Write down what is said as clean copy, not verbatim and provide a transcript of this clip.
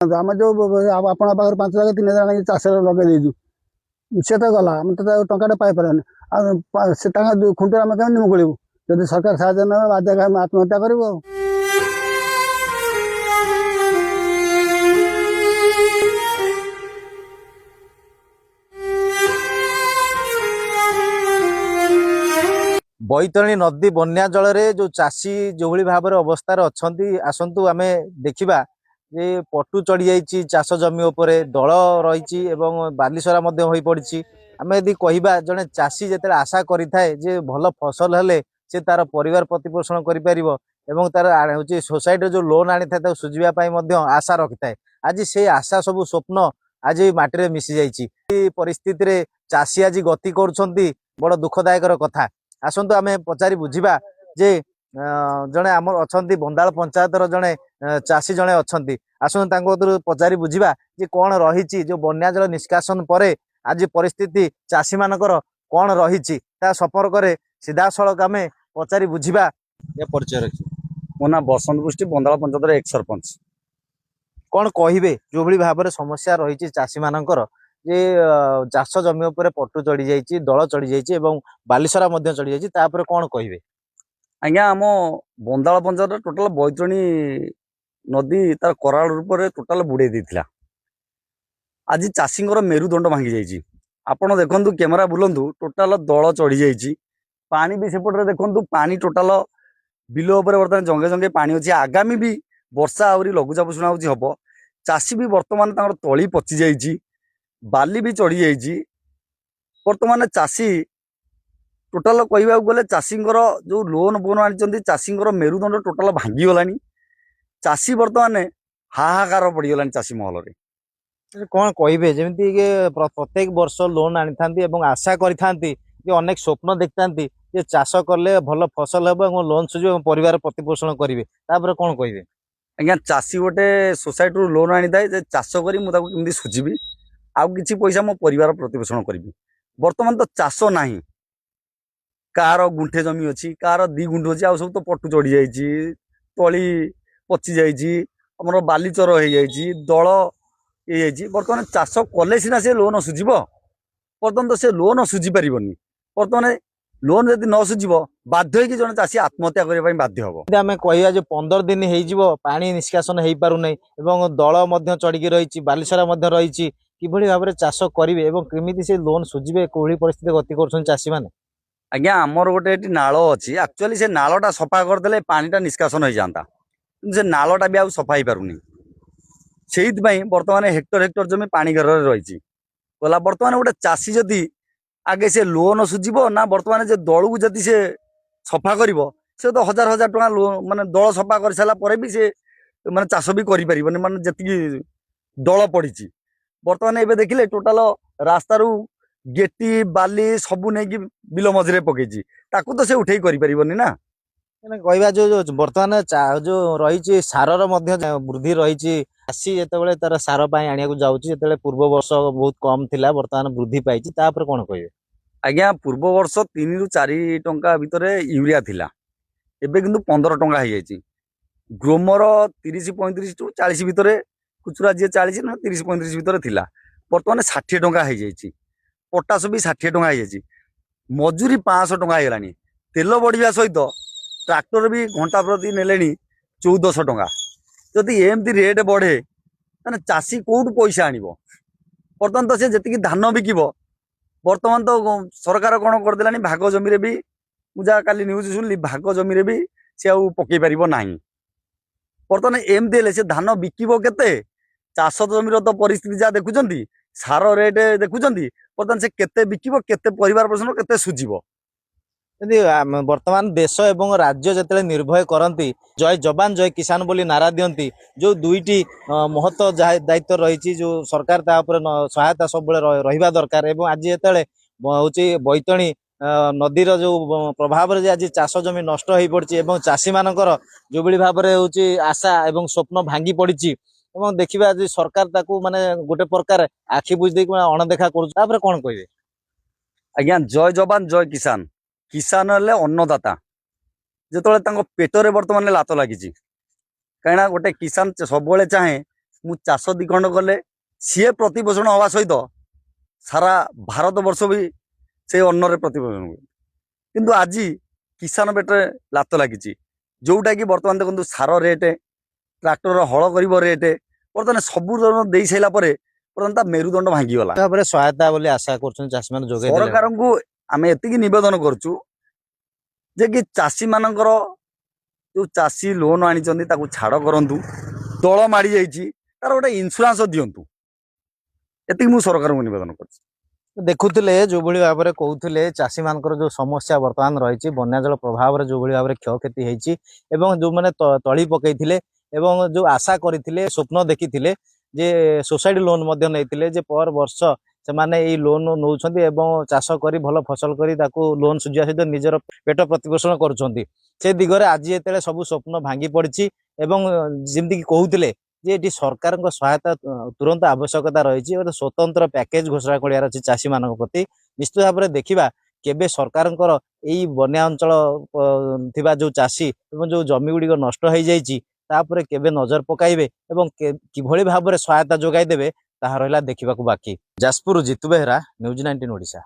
ଆମେ ଯୋଉ ଆପଣଙ୍କ ପାଖରେ 5 ଲକ୍ଷ 3 ହଜାର ଆଣିକି ଚାଷରେ ଲଗେଇ ଦେଇଛୁ, ସେ ତ ଗଲା, ଆମେ ତ ତାକୁ ଟଙ୍କାଟେ ପାଇପାରିବାନି। ଆଉ ସେ ତାଙ୍କ ଖୁଣ୍ଟରେ ଆମେ କେମିତି ମୁକୁଳିବୁ? ଯଦି ସରକାର ସାହାଯ୍ୟ ନେବେ, ବାଧ୍ୟ ଆମେ ଆତ୍ମହତ୍ୟା କରିବୁ। ଆଉ ବୈତରଣୀ ନଦୀ ବନ୍ୟା ଜଳରେ ଯୋଉ ଚାଷୀ ଯେଉଁଭଳି ଭାବରେ ଅବସ୍ଥାରେ ଅଛନ୍ତି, ଆସନ୍ତୁ ଆମେ ଦେଖିବା ଯେ ପଟୁ ଚଢି ଯାଇଛି ଚାଷ ଜମି ଉପରେ, ଦଳ ରହିଛି ଏବଂ ବାଲିସରା ମଧ୍ୟ ହୋଇପଡ଼ିଛି। ଆମେ ଯଦି କହିବା, ଜଣେ ଚାଷୀ ଯେତେବେଳେ ଆଶା କରିଥାଏ ଯେ ଭଲ ଫସଲ ହେଲେ ସେ ତାର ପରିବାର ପ୍ରତିପୋଷଣ କରିପାରିବ ଏବଂ ତାର ହେଉଛି ସୋସାଇଟିରେ ଯୋଉ ଲୋନ୍ ଆଣିଥାଏ ତାକୁ ସୁଝିବା ପାଇଁ ମଧ୍ୟ ଆଶା ରଖିଥାଏ, ଆଜି ସେଇ ଆଶା ସବୁ ସ୍ୱପ୍ନ ଆଜି ମାଟିରେ ମିଶି ଯାଇଛି। এই ପରିସ୍ଥିତିରେ ଚାଷୀ ଆଜି ଗତି କରୁଛନ୍ତି, ବଡ଼ ଦୁଃଖଦାୟକର କଥା। ଆସନ୍ତୁ ଆମେ ପଚାରି ବୁଝିବା ଯେ ଜଣେ ଆମର ଅଛନ୍ତି ବନ୍ଦାଳ ପଞ୍ଚାୟତର ଜଣେ ଚାଷୀ ଜଣେ ଅଛନ୍ତି। ଆସନ୍ତୁ ତାଙ୍କ କତିରୁ ପଚାରି ବୁଝିବା ଯେ କଣ ରହିଛି, ଯୋଉ ବନ୍ୟା ଜଳ ନିଷ୍କାସନ ପରେ ଆଜି ପରିସ୍ଥିତି ଚାଷୀମାନଙ୍କର କଣ ରହିଛି, ତା ସମ୍ପର୍କରେ ସିଧାସଳଖ ଆମେ ପଚାରି ବୁଝିବା। ଏ ପରିଚୟ ରଖି। ମୋ ନାଁ ବସନ୍ତ ପୃଷ୍ଟି, ବନ୍ଦାଳ ପଞ୍ଚାୟତର ଏକ ସରପଞ୍ଚ। କଣ କହିବେ, ଯୋଉଭଳି ଭାବରେ ସମସ୍ୟା ରହିଛି ଚାଷୀମାନଙ୍କର ଯେ ଚାଷ ଜମି ଉପରେ ପଟୁ ଚଢି ଯାଇଛି, ଦଳ ଚଢି ଯାଇଛି ଏବଂ ବାଲିସରା ମଧ୍ୟ ଚଢି ଯାଇଛି, ତାପରେ କଣ କହିବେ? ଆଜ୍ଞା, ଆମ ବନ୍ଦାଳ ପଞ୍ଚାୟତର ଟୋଟାଲ ବୈତରଣୀ ନଦୀ ତାର କରାଳ ରୂପରେ ଟୋଟାଲ ବୁଡେଇ ଦେଇଥିଲା। ଆଜି ଚାଷୀଙ୍କର ମେରୁଦଣ୍ଡ ଭାଙ୍ଗି ଯାଇଛି। ଆପଣ ଦେଖନ୍ତୁ, କ୍ୟାମେରା ବୁଲନ୍ତୁ, ଟୋଟାଲ ଦଳ ଚଢି ଯାଇଛି। ପାଣି ବି ସେପଟରେ ଦେଖନ୍ତୁ, ପାଣି ଟୋଟାଲ ବିଲ ଉପରେ ବର୍ତ୍ତମାନ ଜଙ୍ଗେ ଜଙ୍ଗେ ପାଣି ଅଛି। ଆଗାମୀ ବି ବର୍ଷା ଆହୁରି ଲଘୁଚାପ ଶୁଣା ହଉଛି ହବ। ଚାଷୀ ବି ବର୍ତ୍ତମାନ ତାଙ୍କର ତଳି ପଚି ଯାଇଛି, ବାଲି ବି ଚଢି ଯାଇଛି। ବର୍ତ୍ତମାନ ଚାଷୀ ଟୋଟାଲ କହିବାକୁ ଗଲେ ଚାଷୀଙ୍କର ଯୋଉ ଲୋନ ଫୋନ ଆଣିଛନ୍ତି, ଚାଷୀଙ୍କର ମେରୁଦଣ୍ଡ ଟୋଟାଲ ଭାଙ୍ଗିଗଲାଣି। ଚାଷୀ ବର୍ତ୍ତମାନ ହାହାକାର ପଡ଼ିଗଲାଣି ଚାଷୀ ମହଲରେ। କଣ କହିବେ, ଯେମିତି କି ପ୍ରତ୍ୟେକ ବର୍ଷ ଲୋନ ଆଣିଥାନ୍ତି ଏବଂ ଆଶା କରିଥାନ୍ତି ଯେ ଅନେକ ସ୍ୱପ୍ନ ଦେଖିଥାନ୍ତି ଯେ ଚାଷ କଲେ ଭଲ ଫସଲ ହେବ ଏବଂ ଲୋନ ସୁଝିବ ଏବଂ ପରିବାର ପ୍ରତିପୋଷଣ କରିବେ, ତାପରେ କଣ କହିବେ? ଆଜ୍ଞା, ଚାଷୀ ଗୋଟେ ସୋସାଇଟିରୁ ଲୋନ ଆଣିଥାଏ ଯେ ଚାଷ କରି ମୁଁ ତାକୁ କେମିତି ସୁଝିବି, ଆଉ କିଛି ପଇସା ମୋ ପରିବାର ପ୍ରତିପୋଷଣ କରିବି। ବର୍ତ୍ତମାନ ତ ଚାଷ ନାହିଁ। କାହାର ଗୁଣ୍ଠେ ଜମି ଅଛି, କାହାର 2 ଗୁଣ୍ଠ ଅଛି, ଆଉ ସବୁ ତ ପଟୁ ଚଢି ଯାଇଛି, ତଳି ପଚି ଯାଇଛି, ଆମର ବାଲିଚର ହେଇଯାଇଛି, ଦଳ ହେଇଯାଇଛି। ବର୍ତ୍ତମାନ ଚାଷ କଲେ ସିନା ସେ ଲୋନ ସୁଝିବ। ବର୍ତ୍ତମାନ ତ ସେ ଲୋନ ସୁଝି ପାରିବନି। ବର୍ତ୍ତମାନ ଲୋନ ଯଦି ନ ସୁଝିବ, ବାଧ୍ୟ ହେଇକି ଜଣେ ଚାଷୀ ଆତ୍ମହତ୍ୟା କରିବା ପାଇଁ ବାଧ୍ୟ ହବ। ଯଦି ଆମେ କହିବା ଯେ 15 ଦିନ ହେଇଯିବ, ପାଣି ନିଷ୍କାସନ ହେଇପାରୁନାହିଁ ଏବଂ ଦଳ ମଧ୍ୟ ଚଢିକି ରହିଛି, ବାଲିସରା ମଧ୍ୟ ରହିଛି, କିଭଳି ଭାବରେ ଚାଷ କରିବେ ଏବଂ କେମିତି ସେ ଲୋନ ସୁଝିବେ, କୋଭଳି ପରିସ୍ଥିତି ଗତି କରୁଛନ୍ତି ଚାଷୀମାନେ? ଆଜ୍ଞା, ଆମର ଗୋଟେ ଏଠି ନାଳ ଅଛି। ଆକ୍ଚୁଆଲି ସେ ନାଳଟା ସଫା କରିଦେଲେ ପାଣିଟା ନିଷ୍କାସନ ହେଇଯାଆନ୍ତା, କିନ୍ତୁ ସେ ନାଳଟା ବି ଆଉ ସଫା ହେଇପାରୁନି। ସେଇଥିପାଇଁ ବର୍ତ୍ତମାନ ହେକ୍ଟର ହେକ୍ଟର ଜମି ପାଣି ଘେରରେ ରହିଛି। ଗଲା ବର୍ତ୍ତମାନ ଗୋଟେ ଚାଷୀ ଯଦି ଆଗେ ସେ ଲୋନ ସୁଝିବ ନା ବର୍ତ୍ତମାନ ଯେ ଦଳକୁ ଯଦି ସେ ସଫା କରିବ, ସେ ତ ହଜାର ହଜାର ଟଙ୍କା ମାନେ ଦଳ ସଫା କରିସାରିଲା ପରେ ବି ସେ ମାନେ ଚାଷ ବି କରିପାରିବନି, ମାନେ ଯେତିକି ଦଳ ପଡ଼ିଛି। ବର୍ତ୍ତମାନ ଏବେ ଦେଖିଲେ ଟୋଟାଲ ରାସ୍ତାରୁ ଗେଟି ବାଲି ସବୁ ନେଇକି ବିଲ ମଝିରେ ପକେଇଛି। ତାକୁ ତ ସେ ଉଠେଇ କରିପାରିବନି ନା। ମାନେ କହିବା ଯୋଉ ଯୋଉ ବର୍ତ୍ତମାନ ଯୋଉ ରହିଛି, ସାରର ମଧ୍ୟ ବୃଦ୍ଧି ରହିଛି। ଚାଷୀ ଯେତେବେଳେ ତାର ସାର ପାଇଁ ଆଣିବାକୁ ଯାଉଛି, ଯେତେବେଳେ ପୂର୍ବ ବର୍ଷ ବହୁତ କମ ଥିଲା, ବର୍ତ୍ତମାନ ବୃଦ୍ଧି ପାଇଛି, ତାପରେ କଣ କହିବେ? ଆଜ୍ଞା, ପୂର୍ବ ବର୍ଷ 3ରୁ 4 ଟଙ୍କା ଭିତରେ ୟୁରିଆ ଥିଲା, ଏବେ କିନ୍ତୁ 15 ଟଙ୍କା ହେଇଯାଇଛି। ଗ୍ରୋମର 30 35 ଟୁ 40 ଭିତରେ ଖୁଚୁରା, ଯିଏ 40 ନା 30 35 ଭିତରେ ଥିଲା, ବର୍ତ୍ତମାନ 60 ଟଙ୍କା ହେଇଯାଇଛି। ପଟାସ ବି 60 ଟଙ୍କା ହେଇଯାଇଛି। ମଜୁରୀ 500 ଟଙ୍କା ହେଇଗଲାଣି। ତେଲ ବଢ଼ିବା ସହିତ ଟ୍ରାକ୍ଟର ବି ଘଣ୍ଟା ପ୍ରତି ନେଲେଣି 1400 ଟଙ୍କା। ଯଦି ଏମିତି ରେଟ୍ ବଢ଼େ, ତାହେଲେ ଚାଷୀ କୋଉଠୁ ପଇସା ଆଣିବ? ବର୍ତ୍ତମାନ ତ ସେ ଯେତିକି ଧାନ ବିକିବ, ବର୍ତ୍ତମାନ ତ ସରକାର କ'ଣ କରିଦେଲାଣି, ଭାଗ ଜମିରେ ବି, ମୁଁ ଯାହା କାଲି ନ୍ୟୁଜ୍ ଶୁଣିଲି, ଭାଗ ଜମିରେ ବି ସେ ଆଉ ପକେଇ ପାରିବ ନାହିଁ। ବର୍ତ୍ତମାନ ଏମିତି ହେଲେ ସେ ଧାନ ବିକିବ କେତେ? ଚାଷ ଜମିର ତ ପରିସ୍ଥିତି ଯାହା ଦେଖୁଛନ୍ତି, ସାର ରେଟ୍ ଦେଖୁଛନ୍ତି, ବର୍ତ୍ତମାନ ସେ କେତେ ବିକିବ, କେତେ ପରିବାର ପୋଷଣ, କେତେ ସୁଝିବ? ଯଦି ବର୍ତ୍ତମାନ ଦେଶ ଏବଂ ରାଜ୍ୟ ଯେତେବେଳେ ନିର୍ଭୟ କରନ୍ତି, ଜୟ ଯବାନ ଜୟ କିଷାନ ବୋଲି ନାରା ଦିଅନ୍ତି, ଯୋଉ ଦୁଇଟି ମହତ୍ଵ ଯାହା ଦାୟିତ୍ୱ ରହିଛି, ଯୋଉ ସରକାର ତା ଉପରେ ସହାୟତା ସବୁବେଳେ ରହିବା ଦରକାର ଏବଂ ଆଜି ଯେତେବେଳେ ହଉଛି ବୈତରଣୀ ନଦୀର ଯୋଉ ପ୍ରଭାବରେ ଯେ ଆଜି ଚାଷ ଜମି ନଷ୍ଟ ହେଇପଡିଛି ଏବଂ ଚାଷୀମାନଙ୍କର ଯୋଉଭଳି ଭାବରେ ହଉଛି ଆଶା ଏବଂ ସ୍ୱପ୍ନ ଭାଙ୍ଗି ପଡିଛି ଏବଂ ଦେଖିବା ଯେ ସରକାର ତାକୁ ମାନେ ଗୋଟେ ପ୍ରକାର ଆଖି ବୁଜି ଦେଇକି ମାନେ ଅଣଦେଖା କରୁଛି, ତାପରେ କଣ କହିବେ? ଆଜ୍ଞା, ଜୟ ଯବାନ ଜୟ କିଷାନ। କିଷାନ ହେଲେ ଅନ୍ନଦାତା। ଯେତେବେଳେ ତାଙ୍କ ପେଟରେ ବର୍ତ୍ତମାନ ଲାତ ଲାଗିଛି, କାହିଁକିନା ଗୋଟେ କିଷାନ ସବୁବେଳେ ଚାହେଁ ମୁଁ ଚାଷ 2 ଖଣ୍ଡ କଲେ ସିଏ ପ୍ରତିପୋଷଣ ହେବା ସହିତ ସାରା ଭାରତ ବର୍ଷ ବି ସେ ଅନ୍ନରେ ପ୍ରତିପୋଷଣ ହୁଏ। କିନ୍ତୁ ଆଜି କିଷାନ ପେଟରେ ଲାତ ଲାଗିଛି, ଯୋଉଟାକି ବର୍ତ୍ତମାନ ଦେଖନ୍ତୁ ସାର ରେଟ୍, ଟ୍ରାକ୍ଟର ହଳ କରିବ ରେଟ୍, ବର୍ତ୍ତମାନ ସବୁ ଦେଇ ସାରିଲା ପରେ ବର୍ତ୍ତମାନ ତା ମେରୁଦଣ୍ଡ ଭାଙ୍ଗିଗଲା। ଭାବରେ ସହାୟତା ବୋଲି ଆଶା କରୁଛନ୍ତି ଚାଷୀମାନେ ଯୋଗାଇ ଦେଲେ? ସରକାରଙ୍କୁ ଆମେ ଏତିକି ନିବେଦନ କରୁଛୁ ଯେ କି ଚାଷୀ ମାନଙ୍କର ଯୋଉ ଚାଷୀ ଲୋନ ଆଣିଛନ୍ତି ତାକୁ ଛାଡ଼ କରନ୍ତୁ। ଦଳ ମାଡ଼ି ଯାଇଛି, ତାର ଗୋଟେ ଇନ୍ସୁରାନ୍ସ ଦିଅନ୍ତୁ। ଏତିକି ମୁଁ ସରକାରଙ୍କୁ ନିବେଦନ କରୁଛି। ଦେଖୁଥିଲେ, ଯୋଉଭଳି ଭାବରେ କହୁଥିଲେ, ଚାଷୀ ମାନଙ୍କର ଯୋଉ ସମସ୍ୟା ବର୍ତ୍ତମାନ ରହିଛି, ବନ୍ୟା ଜଳ ପ୍ରଭାବରେ ଯୋଉଭଳି ଭାବରେ କ୍ଷୟକ୍ଷତି ହେଇଛି ଏବଂ ଯୋଉମାନେ ତଳି ପକେଇଥିଲେ ଏବଂ ଯୋଉ ଆଶା କରିଥିଲେ, ସ୍ୱପ୍ନ ଦେଖିଥିଲେ ଯେ ସୋସାଇଟି ଲୋନ ମଧ୍ୟ ନେଇଥିଲେ, ଯେ ପର ବର୍ଷ ସେମାନେ ଏଇ ଲୋନ ନେଉଛନ୍ତି ଏବଂ ଚାଷ କରି ଭଲ ଫସଲ କରି ତାକୁ ଲୋନ ସୁଝିବା ସହିତ ନିଜର ପେଟ ପ୍ରତିପୋଷଣ କରୁଛନ୍ତି, ସେ ଦିଗରେ ଆଜି ଯେତେବେଳେ ସବୁ ସ୍ୱପ୍ନ ଭାଙ୍ଗି ପଡ଼ିଛି ଏବଂ ଯେମିତିକି କହୁଥିଲେ ଯେ ଏଠି ସରକାରଙ୍କ ସହାୟତା ତୁରନ୍ତ ଆବଶ୍ୟକତା ରହିଛି, ଗୋଟେ ସ୍ୱତନ୍ତ୍ର ପ୍ୟାକେଜ ଘୋଷଣା କରିବାର ଅଛି ଚାଷୀମାନଙ୍କ ପ୍ରତି। ନିଶ୍ଚିତ ଭାବରେ ଦେଖିବା କେବେ ସରକାରଙ୍କର ଏଇ ବନ୍ୟା ଅଞ୍ଚଳ ଥିବା ଯୋଉ ଚାଷୀ ଏବଂ ଯୋଉ ଜମି ଗୁଡ଼ିକ ନଷ୍ଟ ହେଇଯାଇଛି, ତାପରେ କେବେ ନଜର ପକାଇବେ ଏବଂ କିଭଳି ଭାବରେ ସହାୟତା ଯୋଗାଇ ଦେବେ, ତାହା ରହିଲା ଦେଖିବାକୁ ବାକି। ଯାଜପୁର ଜିତୁ ବେହେରା, ନ୍ୟୁଜ୍ 19 ଓଡ଼ିଶା।